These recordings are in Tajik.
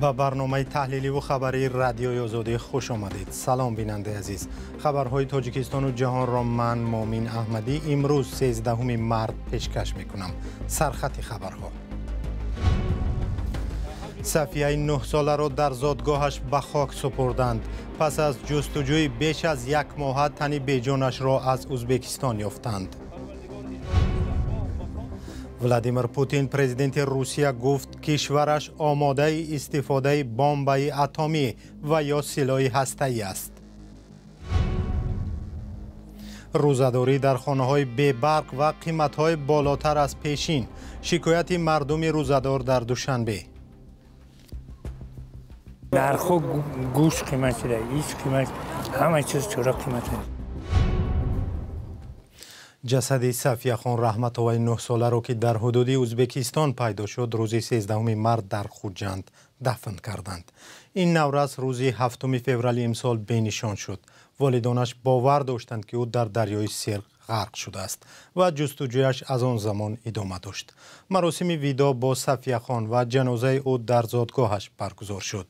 Ба барномаи таҳлиливу хабарии Радиои Озодӣ хуш омадед. Салом, бинандаи азиз. Хабарҳои Тоҷикистону ҷаҳонро ман, Момин Аҳмадӣ, имрӯз 13 март пешкаш мекунам. Сархати хабарҳо. Сафияи 9-соларо дар зодгоҳаш ба хок супурданд. Пас аз ҷустуҷӯи беш аз як моҳа тани беҷонашро аз Узбекистон ёфтанд. Владимир Путин, президенти Русия, гуфт кишвараш омодаи истифодаи бомбаи атомӣ ва ё силоҳи ҳастаӣ аст. Рӯзадорӣ дар хонаҳои бебарқ ва қиматҳои болотар аз пешин. Шикояти мардуми рӯзадор дар Душанбе. Нархҳо гӯшт қимат шуда, ҳеҷ қимат, ҳама чиз чора қимат аст. Ҷасади Сафияхон Раҳматоваи 9-соларо, ки дар ҳудуди Узбекистон пайдо шуд, рӯзи 13 март дар Хуҷанд дафн карданд. Ин наврас рӯзи 7 феврали имсол бенишон шуд. Волидонаш бовар доштанд, ки ӯ дар дарёи Сир ғарқ шудааст ва ҷустуҷӯяш аз он замон идома дошт. Маросими видо бо Сафияхон ва ҷанозаи ӯ дар зодгоҳаш баргузор шуд.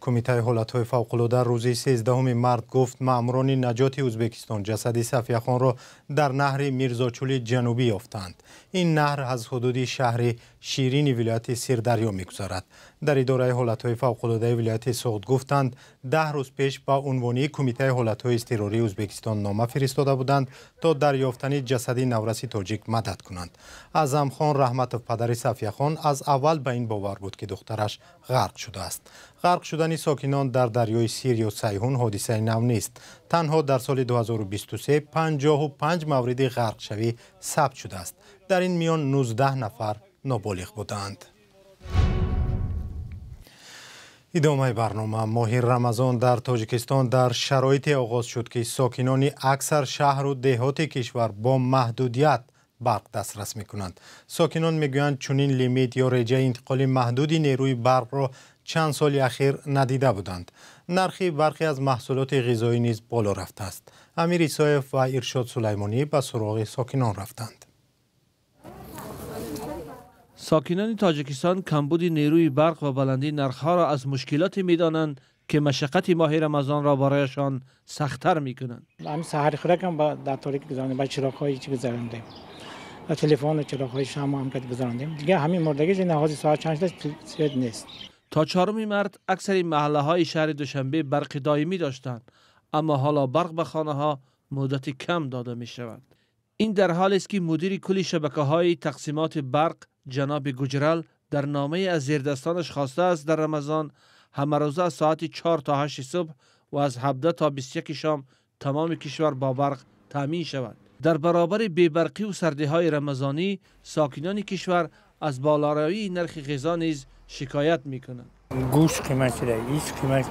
Кумитаи ҳолатҳои фавқулода рӯзи 13 март гуфт маъмурони наҷоти Узбекистон ҷасади Сафияхонро дар наҳри Мирзочули ҷанубӣ ёфтанд. Ин наҳр аз ҳудуди шаҳри Ширини вилояти Сирдарё мегузарад. Дар идораи ҳолатҳои фавқулодаи вилояти Суғд гуфтанд, 10 рӯз пеш ба унвони Кумитаи ҳолатҳои изтирории Узбекистон нома фиристода буданд, то дар ёфтани ҷасади навраси тоҷик мадад кунанд. Аъзамхон Раҳматов, падари Сафияхон, аз аввал ба ин бовар буд, ки духтараш ғарқ шудааст. Ғарқ шудани сокинон дар дарёи Сир ё Сайҳун ҳодисаи нав нест. Танҳо дар соли 2023 55 мавриди ғарқшавӣ сабт шудааст. Дар ин миён 19 нафар ноболиғ буданд. Идомаи барнома. Моҳи Рамазон дар Тоҷикистон дар шароите оғоз шуд, ки сокинони аксар шаҳру деҳоти кишвар бо маҳдудият барқ дастрас мекунанд. Сокинон мегӯянд, чунин лимит ё реҷаи интиқоли маҳдуди нерӯи барқро чанд соли ахир надида буданд. Нархи бархе аз маҳсулоти ғизоӣ низ боло рафтааст. Амир Исоев ва Иршод Сулаймонӣ ба суроғи сокинон рафтанд. Сокинони Тоҷикистон камбуди нерӯи барқ ва баландии нархҳоро аз мушкилоте медонанд, ки машаққати моҳи Рамазонро барояшон сахттар мекунанд. Ҳамин саҳари хӯракам дар торикӣ гузарондем, ба чироғҳои чӣ гузарондем, ба телефону чироғҳои шамъ ҳам гузарондем. Дигар ҳамин мурдагӣ ҳозир соат чанд шуда, свет нест. То 4 март аксари маҳаллаҳои шаҳри Душанбе барқи доимӣ доштанд, аммо ҳоло барқ ба хонаҳо муддати кам дода мешавад. Ин дар ҳолест, ки мудири кулли шабакаҳои тақсимоти барқ ҷаноби Гуҷрал дар номае аз зердастонаш хостааст дар Рамазон ҳамарӯза аз соати 4 то 8 субҳ ва аз 17 то 21 шом тамоми кишвар бо барқ таъмин шавад. Дар баробари бебарқиву сардиҳои рамазонӣ сокинони кишвар аз болоравии нархи ғизо низ шикоят мекунанд. Гӯшт қимат шуда, ҳеҷ қимат,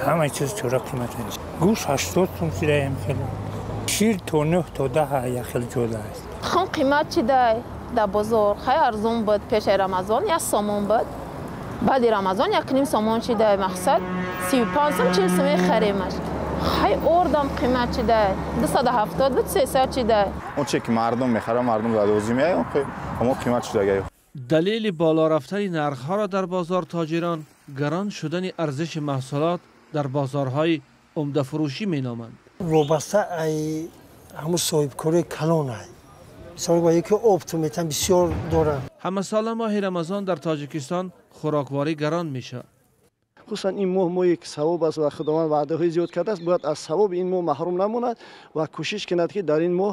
ҳама чиз чора қимат аст. Гӯшт 80 сум шуда, хеле. Шир то 9 то 10 як хел ҷода аст. Тухм қимат шуда дар бозор, хеле арзон буд пеши Рамазон, 1 сомон буд. Баъди Рамазон 1.5 сомон шуда, мақсад 35 сум 40 сум мехаремаш. Хеле ордам қимат шуда, 270 буд 300 шуда. Он чизе ки мардум мехарад, мардум лозим меояд, аммо қимат шуда. Далели боло рафтани нархҳоро дар бозор тоҷирон гарон шудани арзиши маҳсулот дар бозорҳои умдафурӯшӣ меноманд. Вобаста ай ҳамун соҳибкорои калон ай. Мисол ба яке опту метан бисёр доранд. Ҳамасола моҳи Рамазон дар Тоҷикистон хӯрокворӣ гарон мешавад. Хусусан ин моҳ моҳе ки савоб аст ва Худованд ваъдаҳои зиёд кардааст, бояд аз савоби ин моҳ маҳрум намонад ва кӯшиш кунад, ки дар ин моҳ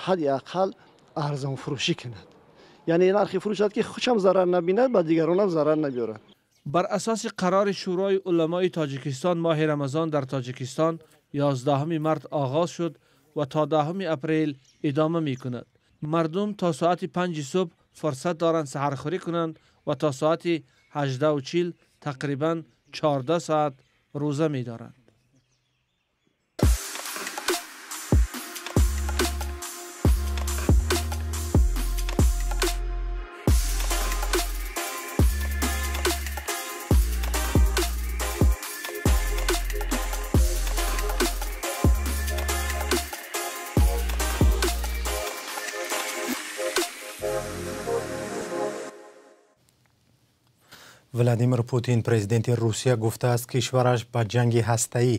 ҳадди ақал арзонфурӯшӣ кунад. Яъне нархи фурӯшад, ки худшам зарар набинад, ба дигаронам зарар набиёрад. Бар асоси қарори Шӯрои уламои Тоҷикистон моҳи Рамазон дар Тоҷикистон 11 март оғоз шуд ва то 10 апрел идома мекунад. Мардум то соати 5 субҳ фурсат доранд саҳархӯрӣ кунанд ва то соати 18:40 тақрибан 14 соат рӯза медоранд. Владимир Путин, президенти Русия, гуфтааст, кишвараш ба ҷанги ҳастаӣ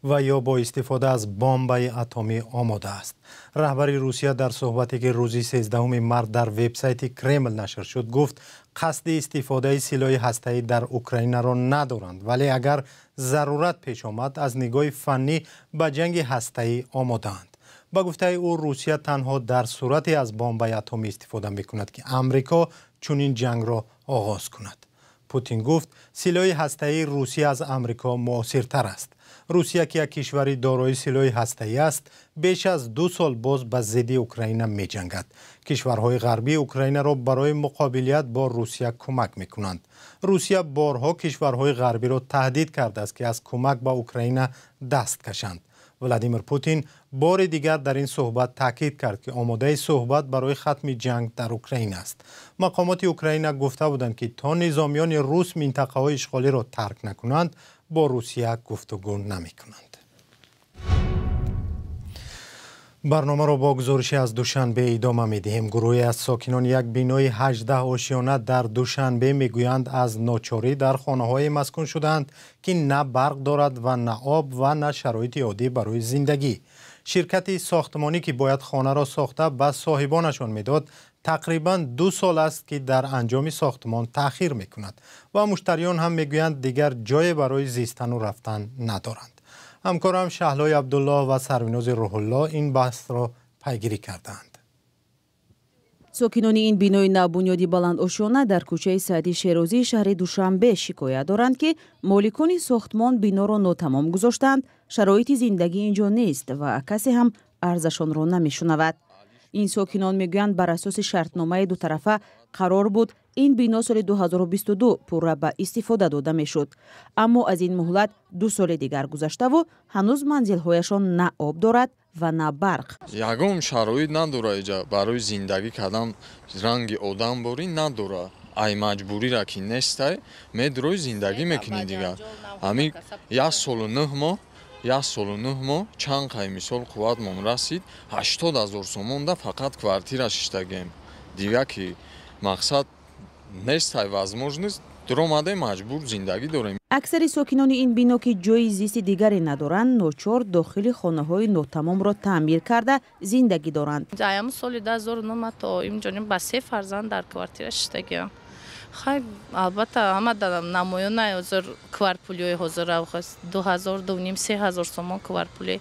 ва ё бо истифода аз бомбаи атомӣ омода аст. Раҳбари Русия дар суҳбате, ки рӯзи 13 март дар вебсайти Кремл нашр шуд, гуфт, қасди истифодаи силоҳи ҳастаӣ дар Украинаро надоранд, вале агар зарурат пеш омад, аз нигоҳи фаннӣ ба ҷанги ҳастаӣ омодаанд. Ба гуфтаи ӯ, Русия танҳо дар сурате аз бомбаи атомӣ истифода мекунад, ки Амрико чунин ҷангро оғоз кунад. Путин гуфт, силоҳи ҳастаии Русия аз Амрико муосиртар аст. Русия, ки як кишвари дорои силоҳи ҳастаӣ аст, беш аз 2 сол боз ба зидди Украина меҷангад. Кишварҳои ғарбӣ Украинаро барои муқобилият бо Русия кӯмак мекунанд. Русия борҳо кишварҳои ғарбиро таҳдид кардааст, ки аз кӯмак ба Украина даст кашанд. Владимир Путин бори дигар дар ин суҳбат таъкид кард, ки омодаи суҳбат барои хатми ҷанг дар Украина аст. Мақомоти Украина гуфта буданд, ки то низомиёни рус минтақаҳои ишғолиро тарк накунанд, бо Русия гуфтугӯ намекунанд. Барномаро бо гузоришӣ аз Душанбе идома медиҳем. Гурӯҳе аз сокинони як бинои 18 ошиёна дар Душанбе мегӯянд, аз ночорӣ дар хонаҳое маскун шудаанд, ки на барқ дорад ва на об ва на шароити оддӣ барои зиндагӣ. Ширкати сохтмонӣ, ки бояд хонаро сохта ба соҳибонашон медод, тақрибан 2 сол аст, ки дар анҷоми сохтмон таъхир мекунад ва муштариён ҳам мегӯянд, дигар ҷое барои зистану рафтан надоранд. Ҳамкорам Шаҳлои Абдуллоҳ ва Сарвинози Рӯҳуллоҳ ин баҳсро пайгирӣ кардаанд. Сокинони ин бинои навбунёди баландошёна дар кӯчаи Саъди Шерозии шаҳри Душанбе шикоят доранд, ки моликони сохтмон биноро нотамом гузоштаанд, шароити зиндагӣ ин ҷо нест ва касе ҳам арзашонро намешунавад. Ин сокинон мегӯянд, бар асоси шартномаи дутарафа қарор буд ин бино соли 2022 пурра ба истифода дода мешуд, аммо аз ин муҳлат 2 соли дигар гузаштаву ҳанӯз манзилҳояшон на об дорад ва на барқ. Ягон шароит надора иҷа барои зиндагӣ кардан, ранги одам борӣ надора. Ай маҷбурира ки нестай, медрои зиндагӣ мекунӣ дигар. Ҳамин 1 солу 9 моҳ, 1 солу 9 моҳ чанд қай мисол қувватмон расид, 80 000 сомонда фақат квартира шиштагем. Дига ки мақсад нестай, возможность дуромаде, маҷбур зиндагӣ дорем. Аксари сокинони ин бино, ки ҷои зисти дигаре надоранд, ночор дохили хонаҳои нотамомро таъмир карда зиндагӣ доранд. Аями соли 2009 то имҷониб ба 3 фарзанд дар квартира шиштагиам. Хай, албатта, ҳама намоён най ҳозир кварпулиҳои ҳозира 2000, 2500, 3000 сомон кварпули.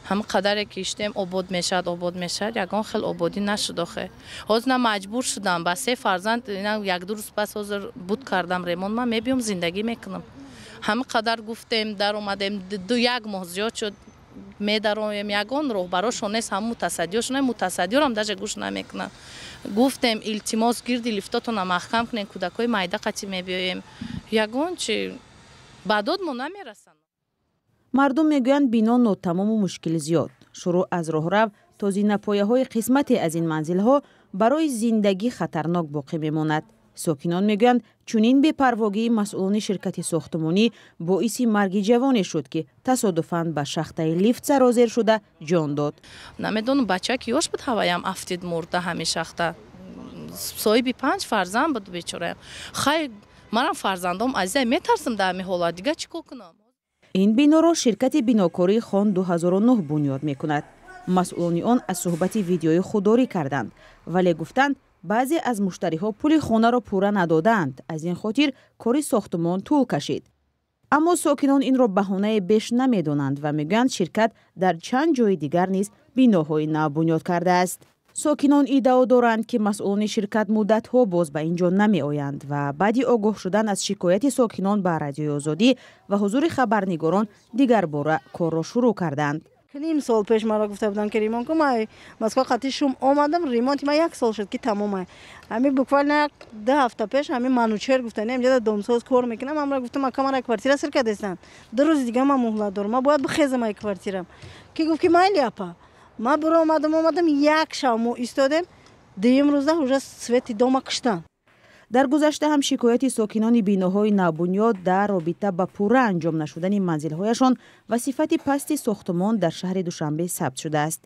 Ҳама қадаре ки иштем обод мешавад, обод мешавад, ягон хел ободӣ нашуд охе. Ҳозир на маҷбур шудам ба 3 фарзанд, 1-2 рӯз пас ҳозир буд кардам ремонт, ман мебиём зиндагӣ мекунам. Ҳама қадар гуфтем, даромадем, 1 моҳ зиёд шуд, медароем, ягон роҳбарошон нест, ҳама мутасаддиёшон, мутасаддиёрам даже гӯш намекунанд. Гуфтем, илтимос, гирди лифтотона маҳкам кунем, кӯдакҳои майда қатӣ мебиёем. Ягон чи ба дод мо намерасанд. Мардум мегӯянд, бино нотамому мушкили зиёд. Шурӯъ аз роҳрав то зинапояҳои қисмате аз ин манзилҳо барои зиндагӣ хатарнок боқӣ мемонад. Сокинон мегӯянд, чунин бепарвогии масъулони ширкати сохтмонӣ боиси марги ҷавоне шуд, ки тасодуфан ба шахтаи лифт сарозер шуда ҷон дод. Намедонам, бача ки ёш буд, ҳаваям афтид мурда ҳамин шахта. Соҳиби 5 фарзанд буд бечораям. Хай, манам фарзандом азизай, метарсам дар ҳамин ҳолат, дига чӣ кор кунам? Ин биноро ширкати бинокории Хон 2009 бунёд мекунад. Масъулони он аз суҳбати видеои худдорӣ карданд, вале гуфтанд, баъзе аз муштариҳо пули хонаро пурра надодаанд, аз ин хотир кори сохтмон тӯл кашид. Аммо сокинон инро баҳонае беш намедонанд ва мегӯянд, ширкат дар чанд ҷои дигар низ биноҳои нав бунёд кардааст. Сокинон иддао доранд, ки масъулони ширкат муддатҳо боз ба ин ҷо намеоянд ва баъди огоҳ шудан аз шикояти сокинон ба Радиои Озодӣ ва ҳузури хабарнигорон дигарбора корро шурӯъ карданд. Ним сол пеш маро гуфта буданд, ки ремонт кун. Ман Москва қатъи шум омадам, ремонти ман 1 сол шуд, ки тамомай. Ҳамин буквально 2 ҳафта пеш ҳамин Манучер гуфтанд, инҷа домсоз кор мекунам, амра гуфтам, ака мара квартира сир кардастанд. 2 рӯзи дига ман муҳлат дорам, ман бояд бихезам ай квартирам. Ки гуфт, ки майли апа. Ман буро омадам, як шав мо истодем, дуюм рӯза уже свети дома куштанд. Дар гузашта ҳам шикояти сокинони биноҳои навбунёд дар робита ба пурра анҷом нашудани манзилҳояшон ва сифати пасти сохтмон дар шаҳри Душанбе сабт шудааст.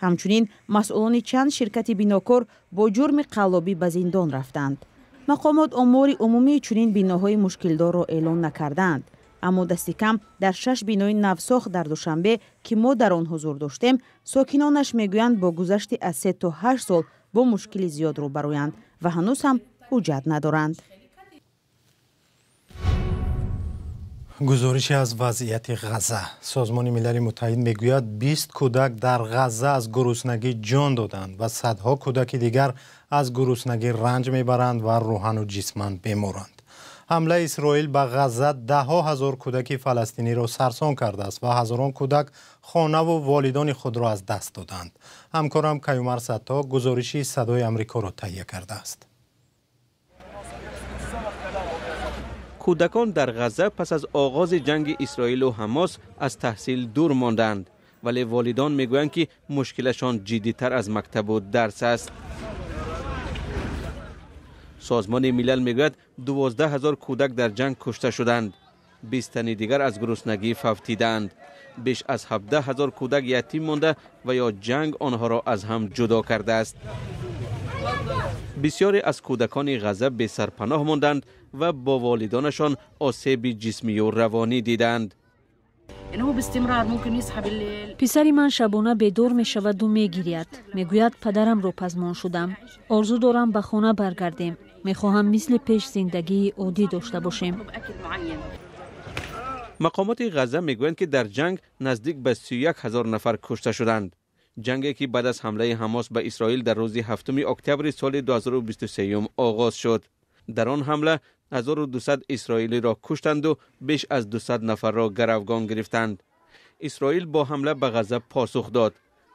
Ҳамчунин масъулони чанд ширкати бинокор бо ҷурми қаллобӣ ба зиндон рафтанд. Мақомот омори умумии чунин биноҳои мушкилдорро эълон накардаанд. Аммо дасти кам дар 6 бинои навсохт дар Душанбе, ки мо дар он ҳузур доштем, сокинонаш мегӯянд, бо гузашти аз 3 то 8 сол бо мушкили зиёд рӯбарӯянд ва ҳанӯз ҳам ҳуҷҷат надоранд. Гузориши аз вазъияти Ғазза. Созмони Милали Муттаҳид мегӯяд, 20 кӯдак дар Ғазза аз гуруснагӣ ҷон доданд ва садҳо кӯдаки дигар аз гуруснагӣ ранҷ мебаранд ва рӯҳану ҷисман беморанд. Ҳамлаи Исроил ба Ғазза даҳҳо ҳазор кӯдаки фаластиниро сарсон кардааст ва ҳазорон кӯдак хонаву волидони худро аз даст доданд. Ҳамкорам Каюмар Сатто гузориши Садои Амрикоро таҳия кардааст. Кӯдакон дар Ғазза пас аз оғози ҷанги Исроилу Ҳамос аз таҳсил дур монданд, вале волидон мегӯянд, ки мушкилашон ҷиддитар аз мактабу дарс аст. Созмони Милал мегӯяд, 12 ҳазор кӯдак дар ҷанг кушта шуданд, 20 тани дигар аз гуруснагӣ фавтидаанд. Беш аз 17 ҳазор кӯдак ятим монда ва ё ҷанг онҳоро аз ҳам ҷудо кардааст. Бисёре аз кӯдакони Ғазза бесарпаноҳ монданд ва бо волидонашон осеби ҷисмию равонӣ диданд. Писари ман шабона бедор мешаваду мегиряд. Мегӯяд, падарамро пазмон шудам. Орзу дорам ба хона баргардем. Мехоҳам мисли пеш зиндагии оддӣ дошта бошем. Мақомоти Ғазза мегӯянд, ки дар ҷанг наздик ба 31 ҳазор нафар кушта шуданд. Ҷанге ки баъд аз ҳамлаи Ҳамос ба Исроил дар рӯзи 7 октябри соли 2023 оғоз шуд. Дар он ҳамла 1200 исроилиро куштанду беш аз 200 нафарро гаравгон гирифтанд. Исроил бо ҳамла ба Ғазза посух дод.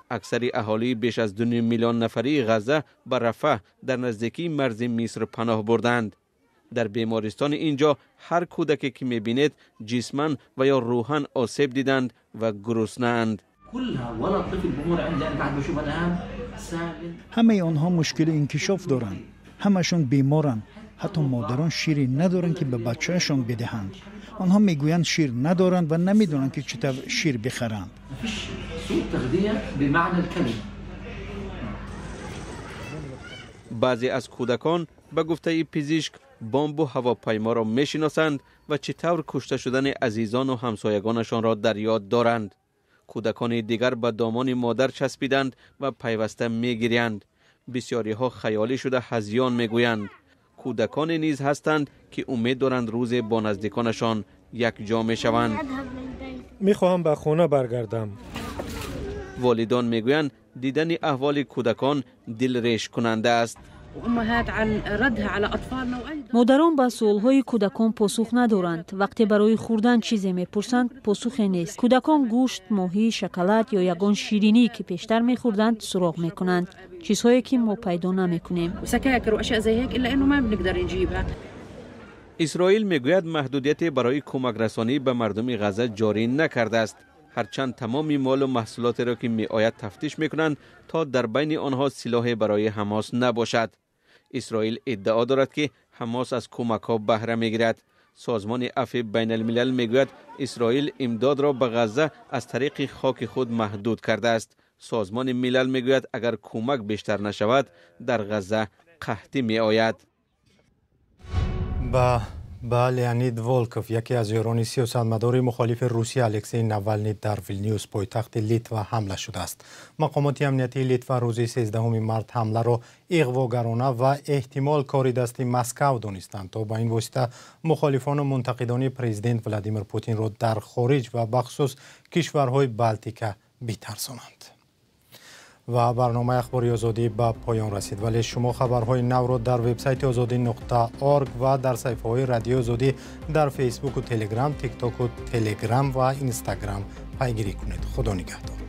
Аксари аҳолии беш аз 2 миллион нафарии Ғазза ба Рафаҳ дар наздикии марзи Миср паноҳ бурданд. Дар бемористони ин ҷо ҳар кӯдаке ки мебинед, ҷисман ва ё рӯҳан осеб диданд ва гуруснаанд. Ҳамаи онҳо мушкили инкишоф доранд, ҳамашон беморанд. Ҳатто модарон шире надоранд, ки ба бачаашон бидиҳанд. Онҳо мегӯянд, шир надоранд ва намедонанд, ки чӣ тавр шир бихаранд. Баъзе аз кӯдакон ба гуфтаи пизишк бомбу ҳавопайморо мешиносанд ва чӣ тавр кушта шудани азизону ҳамсоягонашонро дар ёд доранд. Кӯдакони дигар ба домони модар часпиданд ва пайваста мегирянд. Бисёриҳо хаёлӣ шуда ҳазён мегӯянд. Кӯдаконе низ ҳастанд, ки умед доранд рӯзе бо наздиконашон якҷо мешаванд. Мехоҳам ба хона баргардам. Волидон мегӯянд, дидани аҳволи кӯдакон дилрешкунанда аст. Модарон ба суолҳои кӯдакон посух надоранд. Вақте барои хӯрдан чизе мепурсанд, посухе нест. Кӯдакон гӯшт, моҳӣ, шоколад ё ягон ширинӣ, ки пештар мехӯрданд, суроғ мекунанд, чизҳое ки мо пайдо намекунем. Исроил мегӯяд, маҳдудияте барои кӯмакрасонӣ ба мардуми Ғазза ҷорӣ накардааст. Ҳарчанд тамоми молу маҳсулотеро, ки меояд, тафтиш мекунанд, то дар байни онҳо силоҳе барои Ҳамос набошад. Исроил иддао дорад, ки Ҳамос аз кӯмакҳо баҳра мегирад. Созмони Афви Байналмилал мегӯяд, Исроил имдодро ба Ғазза аз тариқи хоки худ маҳдуд кардааст. Созмони Милал мегӯяд, агар кӯмак бештар нашавад, дар Ғазза қаҳтӣ меояд. Ба Леонид Волков, яке аз ёрони сиёсатмадори мухолифи Русия Алексей Навални, дар Вилнюс, пойтахти Литва, ҳамла шудааст. Мақомоти амниятии Литва рӯзи 13 март ҳамларо иғвогарона ва эҳтимол кори дасти Москав донистанд, то ба ин восита мухолифону мунтақидони президент Владимир Путинро дар хориҷ ва бахусус кишварҳои Балтика битарсонанд. Ва барномаи Ахбори Озодӣ ба поён расид, вале шумо хабарҳои навро дар вебсайти озодӣ.орг ва дар саҳифаҳои Радиои Озодӣ дар Фейсбуку Телеграм, Тиктоку Телеграм ва Инстаграм пайгирӣ кунед. Худо нигаҳдор.